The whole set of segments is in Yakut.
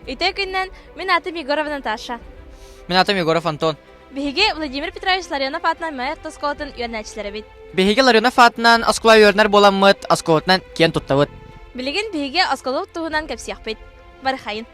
Үтүө күнүнэн, мин аатым Егорова Наташа. Мин аатым Егоров Антон. Биһиги Владимир Петрович Ларионов аатынан Майа орто оскуолатын үөрэнээччилэрэбит. Биһиги Ларионов аатынан оскуола үөрэнэр буоламмыт, оскуолатынан киэн туттабыт. Билигин биһиги оскуолабыт туһунан кэпсиэхпит. Барыхайын.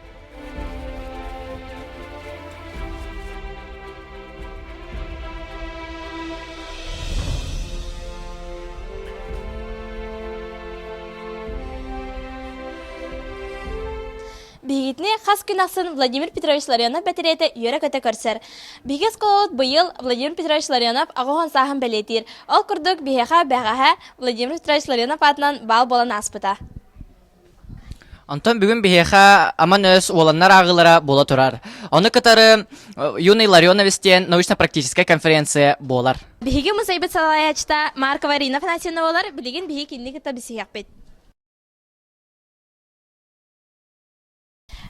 Биһигитини хас күн ахсын Владимир Петрович Ларионов бэтириэтэ үөрэ-көтө көрсөр. Биһиги оскуолабыт быйыл Владимир Петрович Ларионов 80 сааһын бэлиэтиир. Ол курдук биһиэхэ бэҕэһээ Владимир Петрович Ларионов аатынан баал буолан ааспыта. Онтон бүгүн биһиэхэ Аман Өс уоланнар ааҕыылара буола турар. Ону кытары Юный Ларионович диэн научно-практическая конференция буолар. Биһиги музейбыт салайааччыта Маркова Ирина Афанасьевна буолар. Билигин биһиги кинини кытта билсиһиэхпит.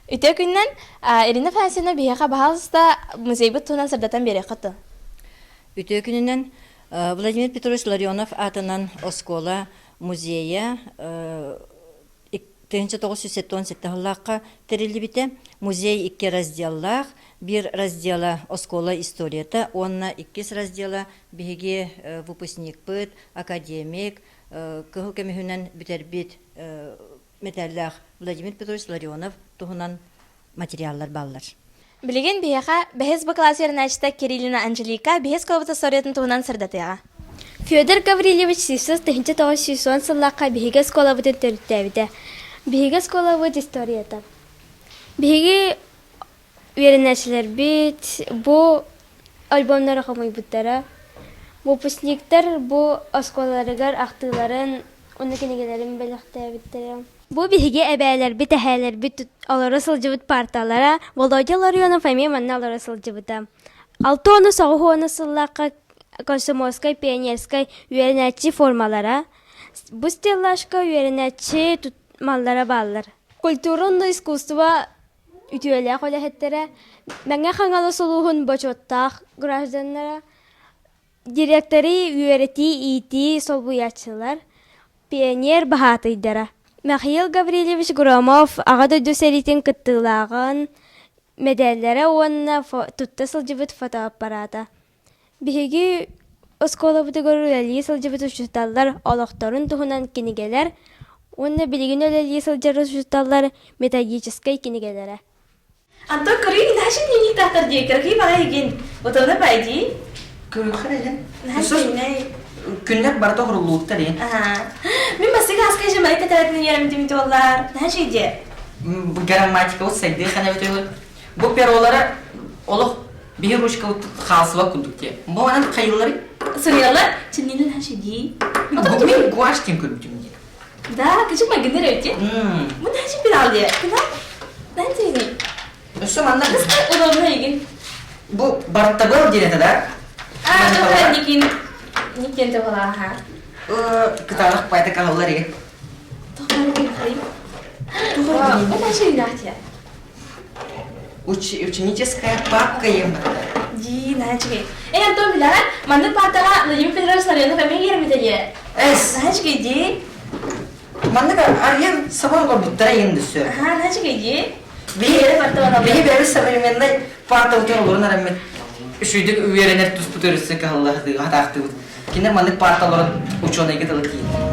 Үтүө күнүнэн, Ирина Афанасьевна биһиэхэ баһаалыста музейбыт туһунан сырдатан биэриэххит дуо? Үтүө күнүнэн, Владимир Петрович Ларионов аатынан оскуола музейа 1977 сыллаахха тэриллибитэ. Музей икки разделлаах. Биир раздела оскуола историята уонна иккис раздела биһиги выпускникпыт, академик, кыһыл көмүһүнэн бүтэрбит мэтээллээх Владимир Петрович Ларионов туһунан материаллар бааллар. Билигин биһиэхэ бэһис Б кылаас үөрэнээччитэ Кириллина Анжелика биһис кылабыт историятын туһунан сырдатыаҕа. Федор Гаврильевич Сивцев 1910 сыллаахха биһиги оскуолабытын төрүттээбитэ. Биһиги оскуолабыт историята. Биһиги үөрэнээччилэрбит бу альбомнары хомуйбуттара. Выпускниктар бу оскуолаларыгар ахтыыларын уонна кинигэлэрин бэлэхтээбиттэрэ. Бу биһиги эбээлэрбит, эһээлэрбит олоро сылдьыбыт парталара Володя Ларионов эмиэ манна олоро сылдьыбыта. Алта уону соҕус уону сыллаахха комсомольскай, пионерскай үөрэнээччи формалара, бу стеллажка үөрэнээччи маллара бааллар. Культура уонна искусство үтүөлээх үлэһиттэрэ, Мэҥэ Хаҥалас улууһун бочуоттаах гражданнара, директоры үөрэтии-иитии солбуйааччылар, пионер баһаатыйдара. Михаил Гаврильевич Громов Аҕа дойду сэриитин кыттыылааҕын мэдээллэрэ уонна тутта сылдьыбыт фотоаппарата. Биһиги оскуолабытыгар үлэлии сылдьыбыт учууталлар олохторун туһунан кинигэлэр уонна билигин үлэлии сылдьар учууталлар методическай кинигэлэрэ. Антон көрүү наша дневниктаахтар дии кыргый баҕайыгын утуна баайдии Көрүөххэ эрэ. Күннэр барыта оһоруллубуттар ии. Мин бастакы аска жамай тэтэрэтин үөрэммитим туоллар. Наша идея. Грамматика сайдыы хана бүтүгүн. Бу перолара олох биһи ручка хаалсыба курдук дии. Бу манан хайыллары? Суруйаллар. Чиннинен хаша дии. Мен гуашь диэн көрбүтүм дии. Да, кычык майгыннар өтте. Бу наша пенал дии. Пенал? Знаете, Өссө манна удобно игин. Бу бартабыл диэн этэ да? А, это Никин Никин туһалааха. Кытаанах поэта каһыллар и. Ученическая папка ем. Дии, наһаа Эй, Антон, билэҕин, маннык паартаҕа Владимир Петрович Ларионов эмиэ киирмитэ дии. Эс. Наһаа үчүгэй дии. Маннык арыйан саба олорбуттара иһин дөссө. Аһаа, наһаа үчүгэй дии. Биһи бэйэбит современный парта утуйан олорон араммыт үчүгүйдүк үөрэнэр туспут өрүссэ кыһаллаһытыы хатаахтыыбыт. Кинилэр маннык парта олорон учуонайга тылы тиийдилэр.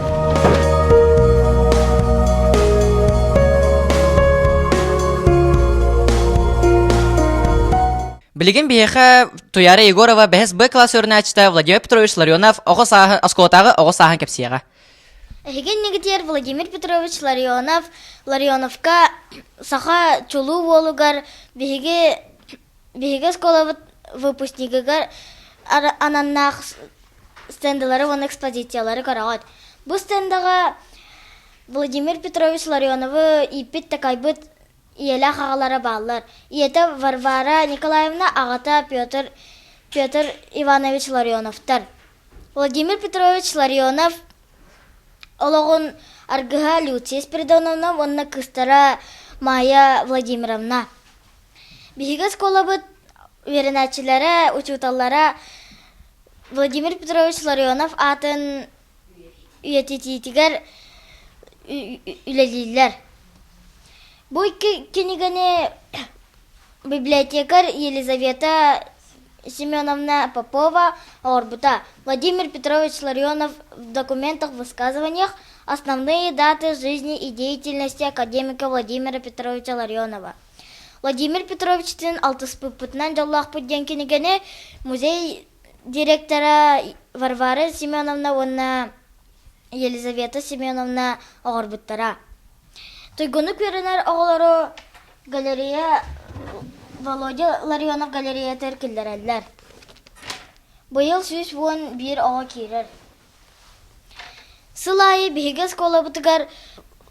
Билигин биһиэхэ Туяра Егорова бэһис Б класс үөрэнээччитэ Владимир Петрович Ларионов оҕо сааһын оскуолатааҕы оҕо сааһын кэпсиэҕэ. Эһиги иннигитигэр Владимир Петрович Ларионов Ларионовка саха чулуу уолугар биһиги биһиги оскуолабыт выпускнигыгар ананнаах стендалары уонна экспозициялары көрөҕүт. Бу стендаҕа Владимир Петрович Ларионовы ииппит-такайбыт ийэлээх аҕалара бааллар. Ийэтэ Варвара Николаевна, аҕата Петр Петр Иванович Ларионовтар. Владимир Петрович Ларионов олоҕун аргыһа Люция Спиридоновна уонна кыыстара Майя Владимировна. Биһиги оскуолабыт үөрэнээччилэрэ, учууталлара Владимир Петрович Ларионов аатын үйэтитиитигэр үлэлииллэр. Бу икки кинигэни Библиотекарь Елизавета Семеновна Попова оҥорбута. Владимир Петрович Ларионов в документах высказываниях «Основные даты жизни и деятельности академика Владимира Петровича Ларионова». Владимир Петровичтыын алтыспыппытынан дьоллоохпут диэн кинигэни музей директора Варвара Семеновна уонна Елизавета Семеновна оҥорбуттара. Туйгуннук үөрэнэр оҕолору галерея Володя Ларионов галереятыгар киллэрэллэр. Быйыл 111 оҕо киирэр. Сыл аайы биһиги оскуолабытыгар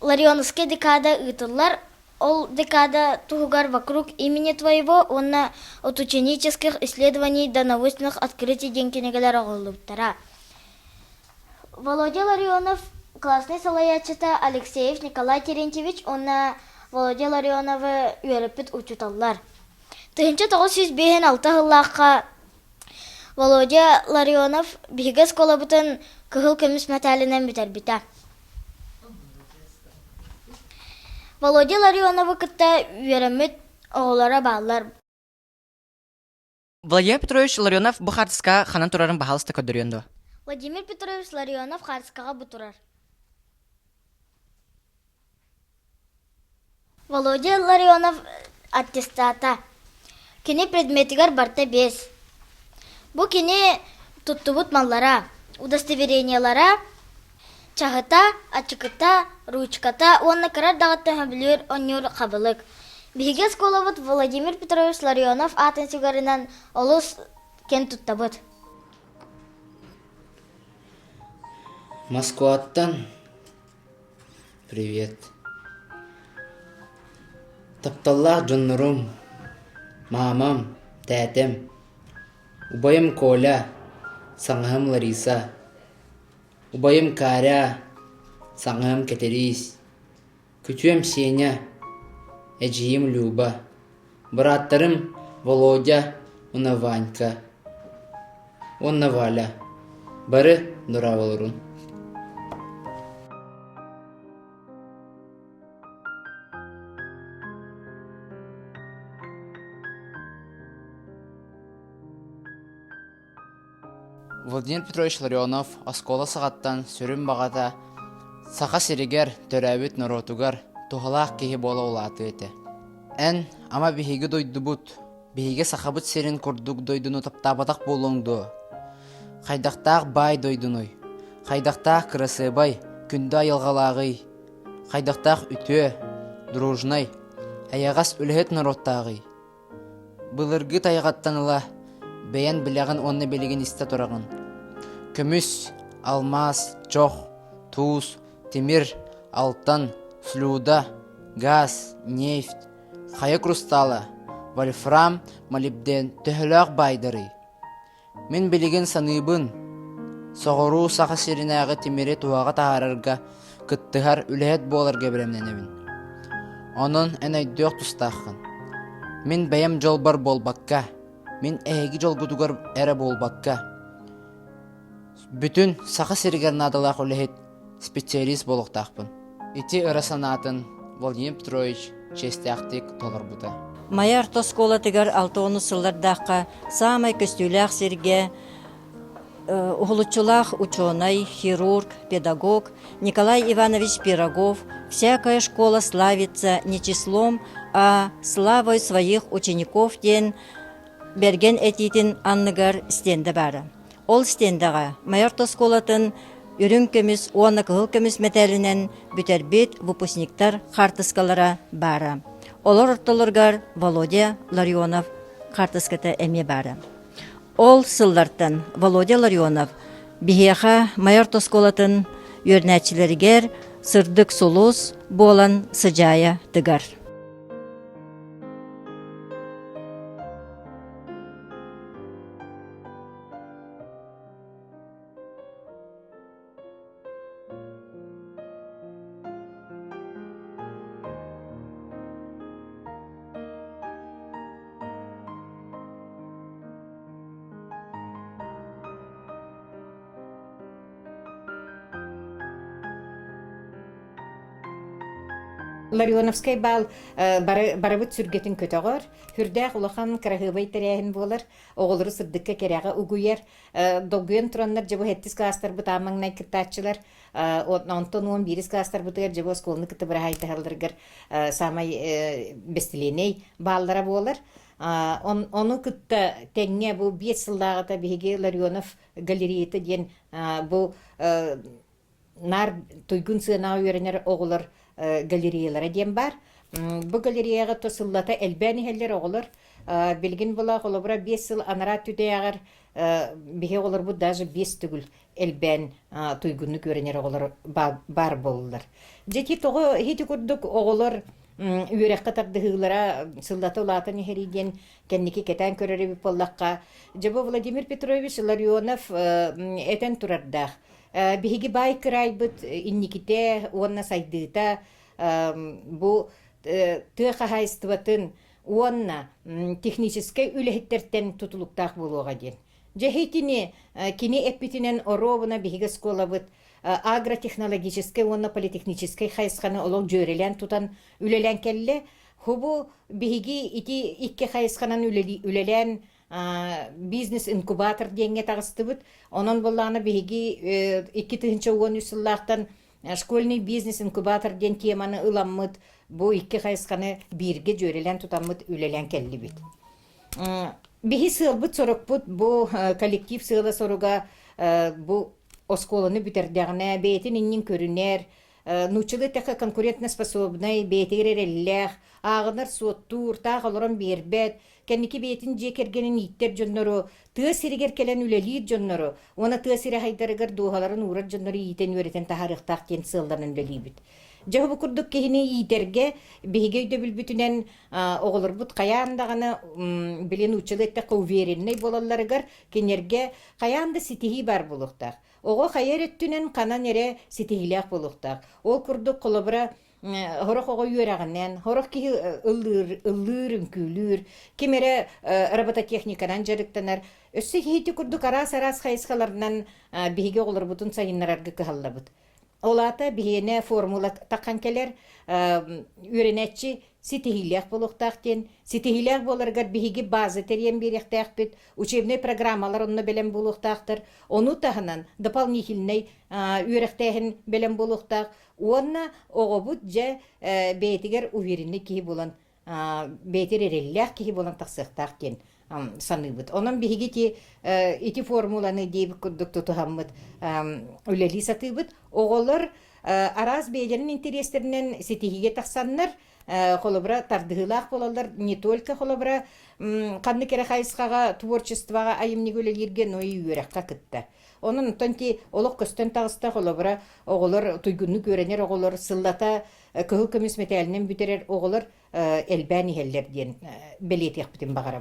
Ларионовскай декада ыытыллар. Ол декада туһугар «Вокруг имени твоего» уонна «От ученических исследований до научных открытий» диэн кинигэлэр оҥоһуллубуттара. Володя Ларионов класснай салайааччыта Алексеев Николай Терентьевич уонна Володя Ларионовы үөрэппит учууталлар. 1956 сыллаахха Володя Ларионов биһиги оскуолабытын кыһыл көмүс мэтээлинэн бүтэрбитэ. Володя Ларионовы кытта үөрэммит оҕолоро бааллар. Владимир Петрович Ларионов бу хаартыска ханан турарын баһаалыста көрдөрүөн дуо? Владимир Петрович Ларионов хаартыскаҕа бу турар. Володя Ларионов аттестата. Кини предметигэр барыта биэс. Бу кини туттубут маллара, удостоверениелара, Чаһыта, ачыкыта, ручката уонна кыра эрдэҕиттэн сөбүлүүр оонньуур хабылык. Биһиги оскуолабыт Владимир Петрович Ларионов аатын сүгэринэн олус киэн туттабыт. Москваттан привет. Тапталлаах дьоннорум, маамам, тээтэм, убайым Коля, саҥаһым Лариса, Убайым Каря, саҥаһым Кэтэриис, күтүөм Сеня, эдьиийим Люба, бырааттарым Володя уонна Ванька уонна Валя бары дорооболорун. Владимир Петрович Ларионов оскуола саҕаттан сүрүн баҕата Саха сиригэр, төрөөбүт норуотугар туһалаах киһи буола улаатыы этэ. Эн, ама биһиги дойдубут, биһиги Сахабыт сирин курдук дойдуну таптаабатах буолуоҥ дуо? Хайдахтаах баай дойдунуй? Хайдахтаах кырасыабай, күндү айылҕалааҕый? Хайдахтаах үтүө, дружнай, эйэҕэс үлэһит норуоттааҕый? Былыргы тайҕаттан ыла бэйэн билэҕин уонна билигин истэ тураҕын. Көмүс, алмаас, чох, туус, тимир, алтан, слюда, газ, нефть, хайа хрустала, вольфрам, молибден төһөлөөх баайдарый? Мин билигин саныыбын, соҕуруу Саха сиринээҕи тимири туһаҕа таһаарарга кыттыһар үлэһит буоларга бэлэмнэнэбин. Онон эн өйдүөх тустааххын. Мин бэйэм дьолбор буолбакка, мин эһиги дьолгутугар эрэ буолбакка, бүтүн Саха сиригэр наадалаах үлэһит специалист буолуохтаахпын. Ити ыра санаатын Владимир Петрович чиэстээхтик толорбута. Майа орто оскуолатыгар 60 сыллардаахха саамай көстүүлээх сиргэ уһулуччулаах ученай, хирург, педагог Николай Иванович Пирогов «Всякая школа славится не числом, а славой своих учеников» диэн бэргэн этиитин анныгар стендэ баара. Ол стендэҕэ Майа орто оскуолатын үрүҥ көмүс уонна кыһыл көмүс мэтээлинэн бүтэрбит выпускниктар хаартыскалара баара. Олор ортолоругар Володя Ларионов хаартыската эмиэ баара. Ол сыллартан Володя Ларионов биһиэхэ Майа орто оскуолатын үөрэнээччилэригэр сырдык сулус буолан сыдьаайа тыгар. Ларионовскай баал бары, барыбыт сүргэтин көтөҕөр, сүрдээх улахан кыраһыабай тэрээһин буолар, оҕолору сырдыкка кэрэҕэ угуйар. Долгуйан тураннар дьэ бу сэттис кылаастарбыт аан маҥнай кыттааччылар, онтон 11 кылаастарбытыгар дьэ бу оскуоланы кытта быраһаайдаһалларыгар саамай бэстилиэнэй бааллара буолар. Ону кытта тэҥҥэ бу 5 сыллааҕыта биһиги Ларионов галереята диэн бу наар туйгун сыанаҕа үөрэнэр оҕолор галереялара диэн баар. Бу галереяҕа то сыллата элбээн иһэллэр оҕолор. Билигин була холобура 5 сыл анараа түтээҕэр биһи оҕолорбут даже 5 төгүл элбээн туйгуннук үөрэнэр оҕолор баар буоллулар. Дьэ тоҕо ити курдук оҕолор үөрэххэ тардыһыылара сыллата улаатан иһэрий диэн кэнники кэтээн көрөр эбит буоллахха, дьэ бу Владимир Петрович Ларионов этэн турардаах. Биһиги баай кыраайбыт инникитэ уонна сайдыыта бу тыа хаһаайыстыбатын уонна техническэй үлэһиттэртэн тутулуктаах буолуоҕа диэн. Дьэ итини кини эппитинэн оруобуна биһиги оскуолабыт агротехнологическай уонна политехническай хайысханы олох дьүөрэлээн тутан үлэлээн кэллэ. Хубу биһиги ити икки хайысханан үлэлээн бизнес-инкубатор диэҥҥэ таҕыстыбыт. Онон буоллаҕына биһиги 2013 сыллаахтан школьный бизнес-инкубатор диэн теманы ыламмыт, бу икки хайысханы бииргэ дьүөрэлээн тутаммыт үлэлээн кэллибит. Биһи сыалбыт-сорукпут бу коллектив сыала-соруга бу оскуоланы бүтэрдэҕинэ бэйэтин иннин көрүнэр, нууччалыы эттэххэ конкурентноспособнай, бэйэтигэр эрэллээх, ааҕынар-суоттуур, таах олорон биэрбэт, кэнники бэйэтин дьиэ кэргэнин ииттэр дьоннору, тыа сиригэр кэлэн үлэлиир дьоннору уонна тыа сирэ хайдарыгар дууһаларын уурар дьоннору иитэн-үөрэтэн таһаарыахтаах диэн сыалланан үлэлиибит. Дьэ, бу курдук киһини иитэргэ биһиги өйдөбүлбүтүнэн оҕолорбут хайаан даҕаны били нууччалыы эттэххэ увереннай буолалларыгар кинилэргэ хайаан да ситиһии баар буолуохтаах. Оҕо хайа эрэ өттүнэн ханан эрэ ситиһиилээх буолуохтаах. Ол курдук холобура сорох оҕо үөрэҕинэн, сорох киһи ыллыыр, ыллыыр, үҥкүүлүүр, ким эрэ робототехниканан дьарыктанар. Өссө киһити курдук араас-араас хайысхаларынан биһиги оҕолорбутун сайыннарарга кыһаллабыт. Ол аата биһиэнэ формула таххан кэлэр, үөрэнээччи ситиһиилээх буолуохтаах диэн. Ситиһиилээх буоларыгар биһиги база тэрийэн биэриэхтээхпит, учебнай программалар онно бэлэм буолуохтаахтар. Ону таһынан дополнительнай үөрэхтээһин бэлэм буолуохтаах. Уонна оҕобут дьэ бэйэтигэр уверенный киһи буолан бэйэтигэр эрэллээх киһи буолан тахсыахтаах диэн саныыбыт. Онон биһиги ити, ити формуланы диэбит курдук тутуһаммыт үлэлии сатыыбыт. Оҕолор араас бэйэлэрин интэриэстэринэн ситиһиигэ тахсаннар, холобура, тардыһыылаах буолаллар не только холобура ханнык эрэ хайысхаҕа творчествоҕа айымньыга үлэлииргэ, но и үөрэххэ кытта. Онон оттон ти олох көстөн таҕыста холобура оҕолор туйгуннук үөрэнэр оҕолор сыллата кыһыл көмүс мэтээлинэн бүтэрэр оҕолор элбээн иһэллэр диэн бэлиэтиэхпитин баҕарабыт.